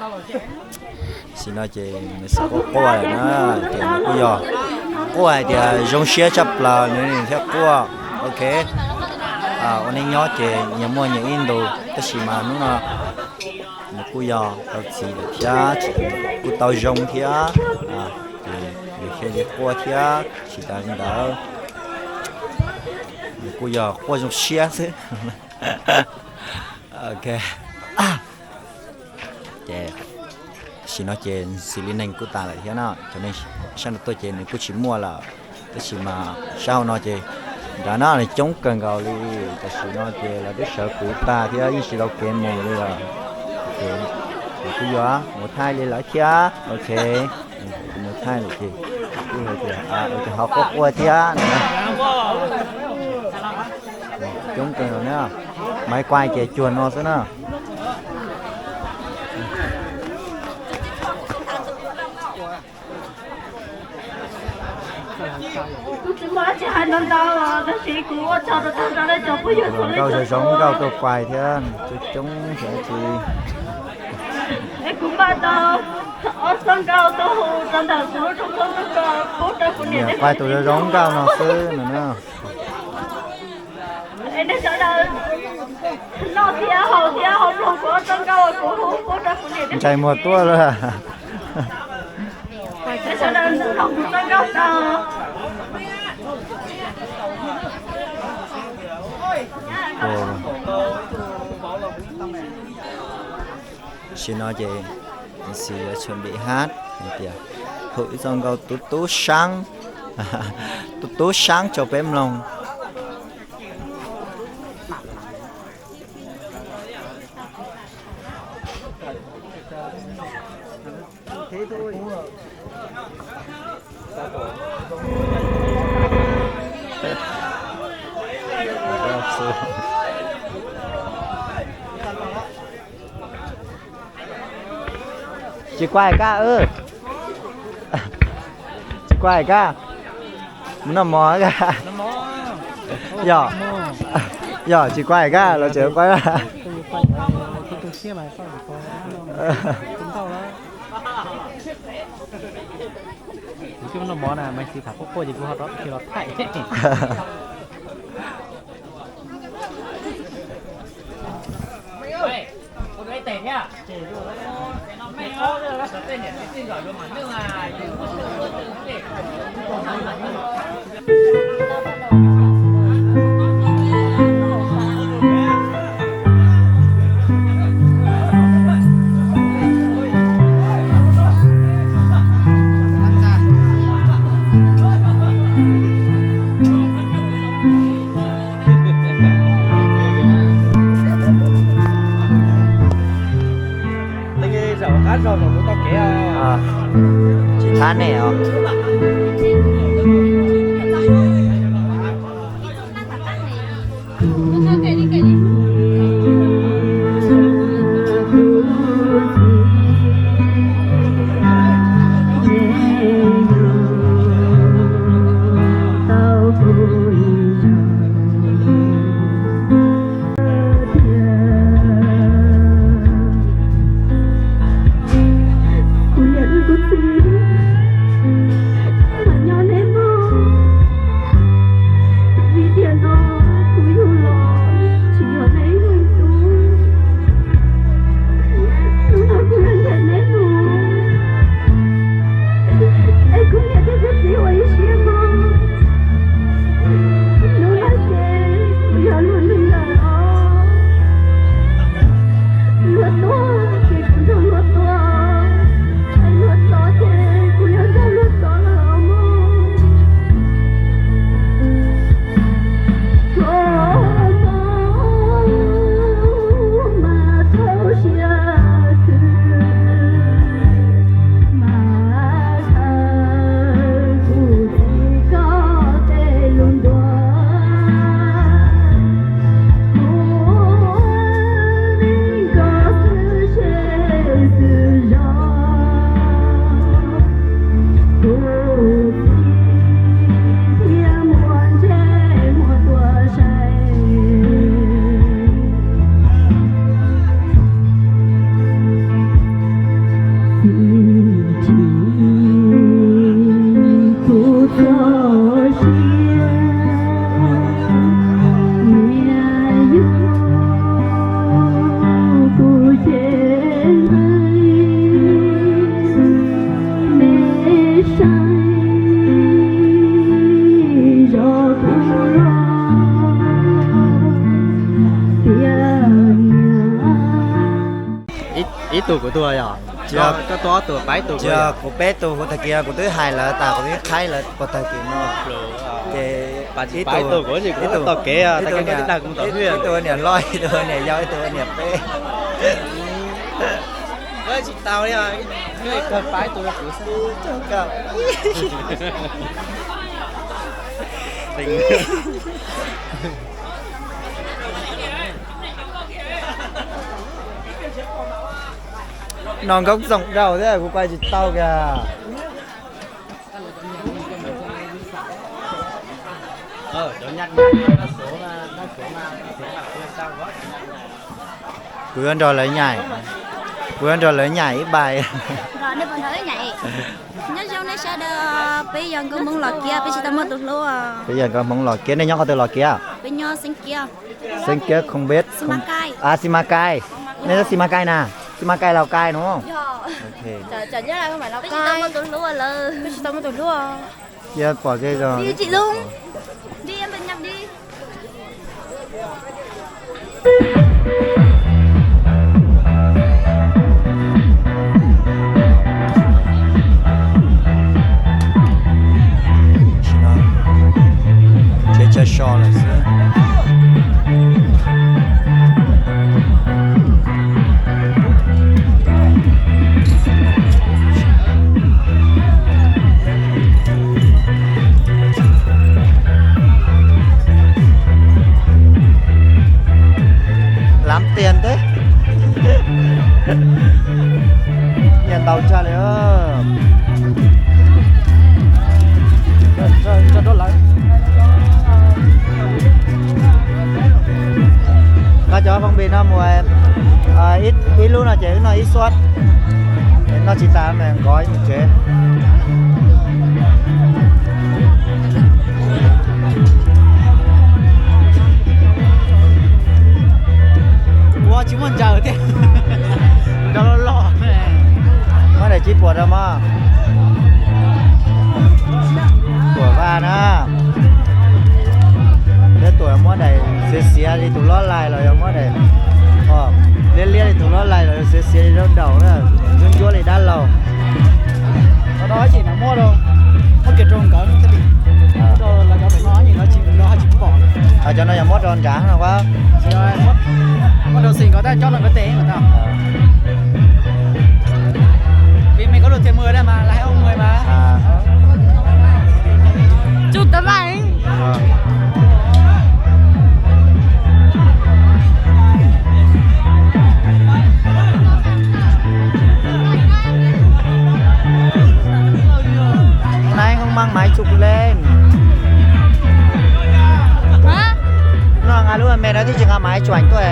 Tam sim no ces nws xav quaj quaj lawm na, ces nws kuj yog quaj hais tias zoo siab tshaj plaws nws thiaj quaj. Ok, ua neej nyob ces nyias muaj nyias ib ntus, tab sis mas hnub no nws kuj yog tau txiv lawm thiab, tsis tas kuj tau zoo thiab, ces nws thiaj li quaj thiab. Tsis tas li ntawd, nws kuj yog quaj zoo siab xwb. Ok, ces tam sim no ces ntxim li neeg kuj tas lawm thiab no, cov neeg sab nraud tuaj ces nws kuj tsis muaj lawm. Tab sis mas sab hauv no ces nrad no nws coob kawg nkaus li. Tam sim no ces lawv twb sawv kuv tag thiab yeej tsis tau kev mus li lawm. Ces kuv kuj yuav mus thaij li lawv thiab. Ok, kuv mus thaij lawm ces kuj hais tias ua cas ho quaj quaj thiab no. Coob kawg na, maiv kuaj ces cuag no xwb na. Kuv tsis muaj dab tsi hais ntau ntau, tab sis kuv ua tsaug rau tag nrho nej cov phooj ywg txhua leej txhua tus, nkauj zoo nkauj tuaj kuaj thiab coob coob xyov dab tsi. Es kuv npaj tau ob txoj nkauj tuaj hu rau ntawm kuv lub rooj plaub ntug ko pub rau kuv niam thiab kuv txiv noj. Kuaj tus zoo zoo nkauj no xwb no na. Es nej sawv daws noj thiab haus thiab ho mloog kuv ob txoj nkauj uas kuv hu pub rau kuv niam thiab kuv txiv. Ntsais muag tuaj lawm. Nej sawv daws mloog kuv txoj nkauj tau. Tam sim no ces Xis yuav tshwm npim hab hais tias hu ib txoj nkauj tub tub saab, tub tub saab rau peb mloog. Tsis kuaj hais kab, tsis kuaj hais kab, mus noj mov. Yog, yog tsis kuaj hais kab los tseem kuaj. Kuv coj noj mov na, mas tsis tham quaj quaj ces kuv ho rov los thaij. Tsis thab nej os. Tus kuv tuaj yog, koj tuaj ob tug, pab ib tug. Yog kuv peb tug, kuv tag kis kuv twb hais lawv tas, kuv twb qhaib lawv puas tag kis no. Ces ib tug, ib tug, ib tug niam loj, ib tug niam yau, ib tug niam peb. No nkauj txoom dhau thiab kuv kuaj tsis tau kiag. Kuv yuav nrog lawv nyaim, kuv yuav nrog lawv nyaim ib npaim. Nyob zoo nej sawv daws, peb yog nkauj Hmoob Los Kiab, peb tsis tau muaj tus hlub. Peb yog nkauj Hmoob Los Kiab, nej nyob qhov twg Los Kiab? Peb nyob Xeev Kiab. Xeev Kiab không biết, Xi Măng Cay. A, Xi Măng Cay. Nej nyob Xi Măng Cay na, Xi Măng Cay Lào Cai đúng không? Peb tsis tau muaj tus hlub lawm. Cia pom ke. Tsev chaw so lawm xwb. Lam tias ntej, nyiam ntau tshaj li. Nqa cov phong bì no mus, ib lub no ces wb noj ib suab, noj tsis tas mas nqov mus tsev. Ua tsis muaj ntsaws thiab, nrog loj loj. Muab daim tsib puas rau mog. Puas vaj na. Peb tuam muab daim xiav xiav li tus lob lais los yog muab daim liab liab li tus lob lais los yog xiav xiav li daub daus na, ntsuab ntsuab li dab laug. Cov no yog muab rau nrad no. Nay không mang máy chụp lên. No nqa lub mem no thiaj tsis nqa máy chụp ảnh tuaj.